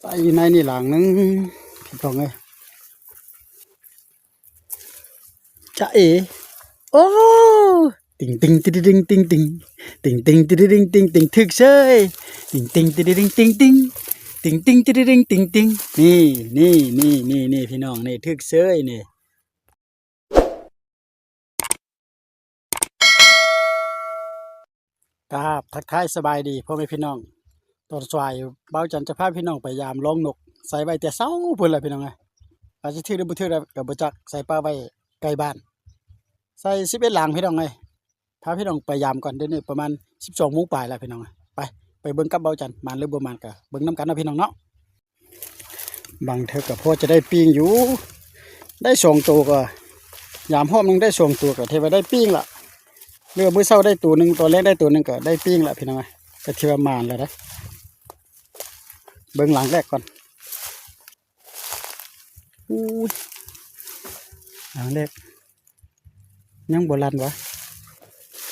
ໄປຢູ່ໃນນີ້ຫຼັງໜຶ່ງ ພີ່ນ້ອງເອີຍ. ຈະເອ ໂອ້ ຕິງຕິງຕິງຕິງ ຕິງຕິງຕິງ ຕິງຕິງຕິງຕິງ ຖືກເສີຍ ຕິງຕິງຕິງຕິງ ຕິງຕິງ ຕິງຕິງຕິງຕິງ ຕິງຕິງ ນີ້ ນີ້ ນີ້ ນີ້ ພີ່ນ້ອງ ນີ້ ຖືກເສີຍນີ້. ກາບທັກທາຍສະບາຍດີພໍ່ແມ່ພີ່ນ້ອງ. ຕອນສາຍບ່າວຈັນຈະພາພີ່ນ້ອງໄປຢາມລອງນົກ ໃສ່ໄວ້ແຕ່ເຊົ້າພຸ້ນລະພີ່ນ້ອງເອີຍ. ອາດຈະຖືກຫຼືບໍ່ຖືກລະກໍບໍ່ຈັກ ໃສ່ປະໄວ້ໃກ້ບ້ານ ໃສ່ສິບເອັດຫຼັງພີ່ນ້ອງເອີຍ. ພາພີ່ນ້ອງໄປຢາມກ່ອນ ດຽວນີ້ປະມານສິບສອງໂມງປາຍແລ້ວພີ່ນ້ອງເອີຍ. ໄປ ໄປເບິ່ງກັບບ່າວຈັນ ໝານຫຼືບໍ່ໝານກໍເບິ່ງນຳກັນເນາະພີ່ນ້ອງເນາະ. ບາງເທື່ອກໍພໍຈະໄດ້ປີ້ງຢູ່ ໄດ້ສອງໂຕກໍ ຢາມຮອບໜຶ່ງໄດ້ສອງໂຕກໍຖືວ່າໄດ້ປີ້ງລະ. ເຫຼືອມື້ເຊົ້າໄດ້ໂຕໜຶ່ງ ຕອນແລງໄດ້ໂຕໜຶ່ງກໍໄດ້ປີ້ງລະພີ່ນ້ອງເອີຍ. ກໍຖືວ່າໝານແລ້ວເດ້. ເບິ່ງຫຼັງແລກກ່ອນ. ອູ້ຍ ຫຼັງແລກຍັງບໍ່ລັນຫວາ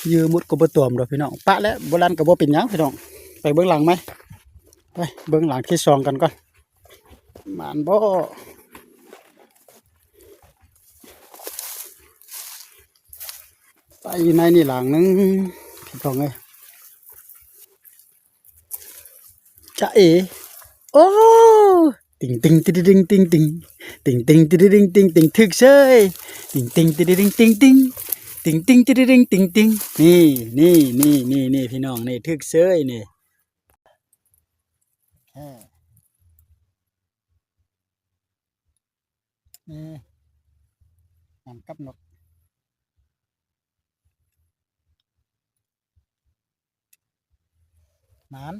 ເຫຍື່ອໝົດກໍບໍ່ຕອມດອກພີ່ນ້ອງ. ປະແລ້ວ ບໍ່ລັນກໍບໍ່ເປັນຫຍັງພີ່ນ້ອງ. ໄປເບິ່ງຫຼັງໃໝ່ ໄປເບິ່ງຫຼັງທີສອງກັນກ່ອນ ໝານບໍ່. ໄປຢູ່ໃນນີ້ຫຼັງໜຶ່ງ ພີ່ນ້ອງເອີຍ. ຈະເອ ໂອ້ ຕິງຕິງຕິງຕິງ ຕິງຕິງ ຕິງຕິງ ຕິງຕິງ ຕິງຕິງ ຖືກເສີຍ ຕິງຕິງ ຕິງຕິງ ຕິງຕິງ ຕິງຕິງ ຕິງຕິງ ຕິງຕິງ ນີ້ ນີ້ ນີ້ ນີ້ ພີ່ນ້ອງ ນີ້ ຖືກເສີຍນີ້. ໂອເຄ ນີ້ ນຳກັບນົກ ໝານ.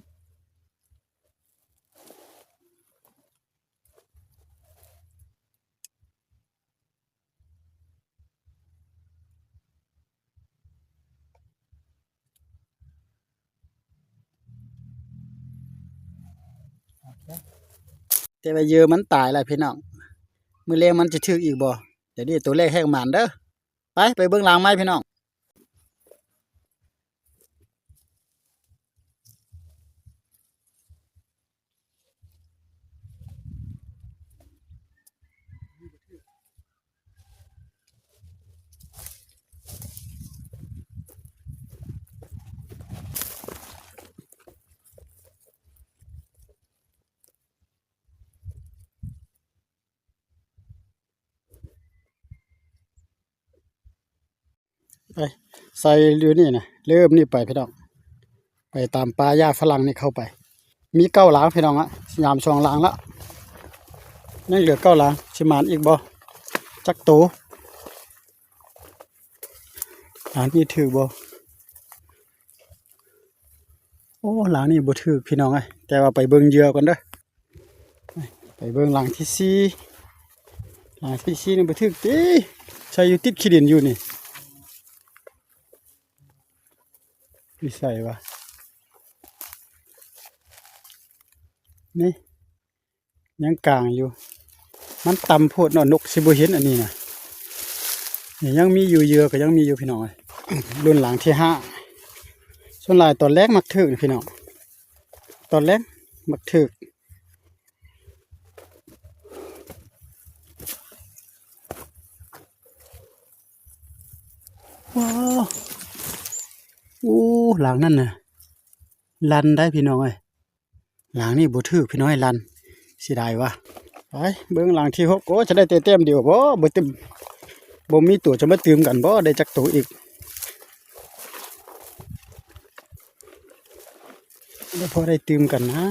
ແຕ່ວ່າເຫຍື່ອມັນຕາຍແລ້ວພີ່ນ້ອງ. ມື້ແລງມັນຈະຖືກອີກບໍ່? ດຽວນີ້ໂຕແລກແຮງໝານເດີ້. ໄປ ໄປເບິ່ງຫຼັງໃໝ່ພີ່ນ້ອງ. ໄປ ໃສ່ຢູ່ນີ້ນະ ເລີ່ມນີ້ໄປພີ່ນ້ອງ ໄປຕາມປ່າຫຍ້າຝຣັ່ງນີ້ເຂົ້າໄປ. ມີເກົ້າຫຼັງພີ່ນ້ອງອະ ຍາມສອງຫຼັງລະ ຍັງເຫຼືອເກົ້າຫຼັງ ຊິໝານອີກບໍ່ ຈັກໂຕ. ອັນນີ້ຖືກບໍ່? ໂອ້ ຫຼັງນີ້ບໍ່ຖືກພີ່ນ້ອງເອີຍ ແຕ່ວ່າໄປເບິ່ງເຫຍື່ອກ່ອນເດີ້. ໄປເບິ່ງຫຼັງທີສີ່ ຫຼັງທີສີ່ນີ້ບໍ່ຖືກຕິ ໃສ່ຢູ່ຕິດຂີ້ດິນຢູ່ນີ້. ຢູ່ໃສວະ? ນີ້ ຍັງກາງຢູ່ ມັນຕ່ຳໂພດເນາະ ນົກຊິບໍ່ເຫັນອັນນີ້ນະ. ນີ້ຍັງມີຢູ່ ເຫຍື່ອກໍຍັງມີຢູ່ພີ່ນ້ອງເອີຍ. ລຸ້ນຫຼັງທີຫ້າ ສ່ວນຫຼາຍຕອນແລງມັກຖືກນະພີ່ນ້ອງ ຕອນແລງມັກຖືກ. ວ້າວ ໂອ້ ຫຼັງນັ້ນນະ ລັນໄດ໋ພີ່ນ້ອງເອີຍ. ຫຼັງນີ້ບໍ່ຖືກພີ່ນ້ອງເອີຍ ລັນ ເສຍດາຍວ່າ. ໄປເບິ່ງຫຼັງທີຫົກ ໂອ້ ຈະໄດ້ແຕ່ແຕ້ມດຽວບໍ່? ບໍ່ຕື່ມ ບໍ່ມີຕົວຈະມາຕື່ມກັນບໍ່? ໄດ້ຈັກໂຕອີກ? ບໍ່ພໍໄດ້ຕື່ມກັນນະ.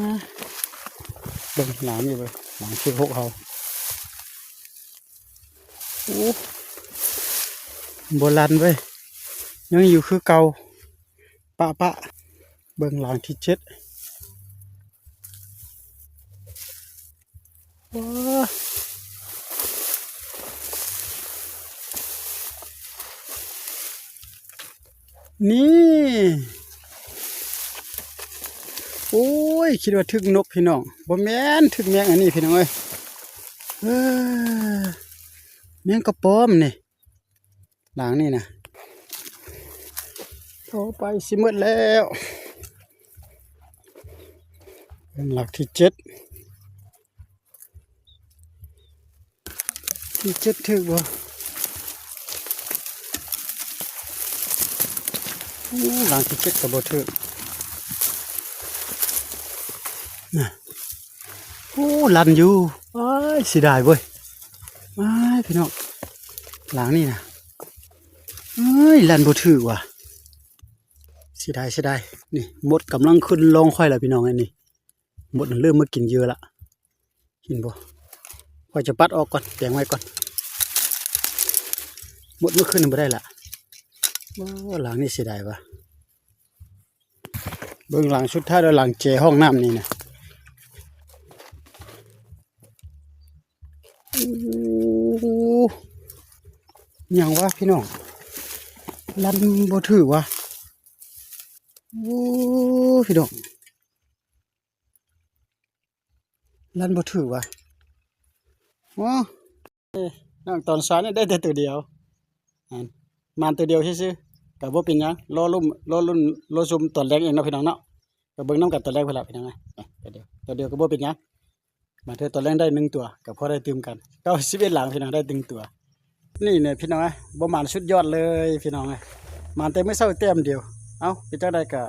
ເບິ່ງຫຼັງນີ້ເບິ່ງ ຫຼັງທີຫົກເຮົາ. ໂອ້ ບໍ່ລັນເວີຍ ຍັງຢູ່ຄືເກົ່າ ປະ ປະ. ເບິ່ງຫຼັງທີເຈັດ ໂອ້ ນີ້ ໂອ້ຍ ຄິດວ່າຖືກນົກພີ່ນ້ອງ ບໍ່ແມ່ນ ຖືກແມງອັນນີ້ພີ່ນ້ອງເອີຍ. ເອີ ແມງກະປອມນີ້ ຫຼັງນີ້ນະ. ໂອ້ ໄປຊິໝົດແລ້ວ ຫຼັກທີເຈັດ. ທີເຈັດຖືກບໍ່? ໂອ້ ຫຼັງທີເຈັດກໍບໍ່ຖືກນະ. ໂອ້ ລັ່ນຢູ່. ອ້າຍ ເສຍດາຍເວີຍ. ອ້າຍ ພີ່ນ້ອງ ຫຼັງນີ້ນະ. ເອີຍ ລັ່ນບໍ່ຖືກວ່ະ. ເສຍດາຍ ເສຍດາຍ. ນີ້ ມົດກຳລັງຂຶ້ນລອງຂ້ອຍແລ້ວ ພີ່ນ້ອງເອີຍ. ນີ້ ມົດນັ້ນເລີ່ມມາກິນເຫຍື່ອລະ ເຫັນບໍ່? ຂ້ອຍຈະປັດອອກກ່ອນ ແປງໄວ້ກ່ອນ. ມົດມາຂຶ້ນບໍ່ໄດ້ລະ. ໂອ້ ຫຼັງນີ້ເສຍດາຍວ່ະ. ເບິ່ງຫຼັງສຸດທ້າຍແລ້ວ ຫຼັງແຈຫ້ອງນ້ຳນີ້ນະ. ໂອ້ ຫຍັງວະ ພີ່ນ້ອງ? ລັ່ນບໍ່ຖືກວະ. ໂອ້ ພີ່ນ້ອງ ລັ່ນບໍ່ຖືກວະ. ໂອ້ ເອີ ນ້ອງ ຕອນເຊົ້ານີ້ໄດ້ແຕ່ໂຕດຽວ ໝານໂຕດຽວຊື່ໆ ກໍບໍ່ເປັນຫຍັງ. ລໍລຸ້ນ ລໍລຸ້ນ ລໍຊົມຕອນແລງເອງເນາະ ພີ່ນ້ອງເນາະ. ກໍເບິ່ງນຳກັນຕອນແລງພຸ້ນລະ ພີ່ນ້ອງເອີຍ. ໂຕດຽວ ໂຕດຽວກໍບໍ່ເປັນຫຍັງ. ບາງເທື່ອຕອນແລງໄດ້ໜຶ່ງຕົວ ກໍພໍໄດ້ຕື່ມກັນ. ເກົ້າສິບເອັດຫຼັງ ພີ່ນ້ອງ ໄດ້ໜຶ່ງຕົວ. ນີ້ແຫຼະ ພີ່ນ້ອງເອີຍ ບໍ່ໝານສຸດຍອດເລີຍ ພີ່ນ້ອງເອີຍ. ໝານແຕ່ມື້ເຊົ້າແຕ້ມດຽວ. ເອົ້າ ເປັນຈັ່ງໃດກໍ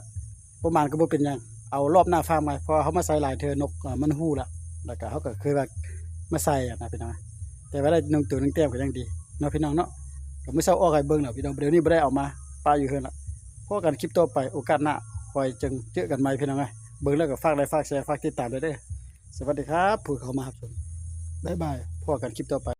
ບໍ່ໝານກໍບໍ່ເປັນຫຍັງ ເອົາລອບໜ້າຝາກໃໝ່ ເພາະວ່າເຮົາມາໃສ່ຫຼາຍເທື່ອ ນົກ ເອີ ມັນຮູ້ລະ ແລ້ວກໍເຮົາກໍເຄີຍວ່າມາໃສ່ຫັ້ນນະ ພີ່ນ້ອງເອີຍ. ແຕ່ວ່າໄດ້ໜຶ່ງໂຕໜຶ່ງແຕ້ມກໍຍັງດີເນາະ ພີ່ນ້ອງເນາະ. ກໍມື້ເຊົ້າອອກໃຫ້ເບິ່ງແລ້ວ ພີ່ນ້ອງ ດຽວນີ້ບໍ່ໄດ້ເອົາມາ ປະຢູ່ເຮືອນລະ. ພໍກັນຄລິບຕໍ່ໄປ ໂອກາດໜ້າ ຂ້ອຍຈຶ່ງເຈີກັນໃໝ່ ພີ່ນ້ອງເອີຍ. ເບິ່ງແລ້ວກໍຝາກໄລຄ໌ ຝາກແຊ ຝາກຕິດຕາມເດີ. ສະຫວັດດີຄັບ ຜູ້ເຂົ້າມາຮັບຊົມ. ບາຍບາຍ ພໍກັນຄລິບຕໍ່ໄປ.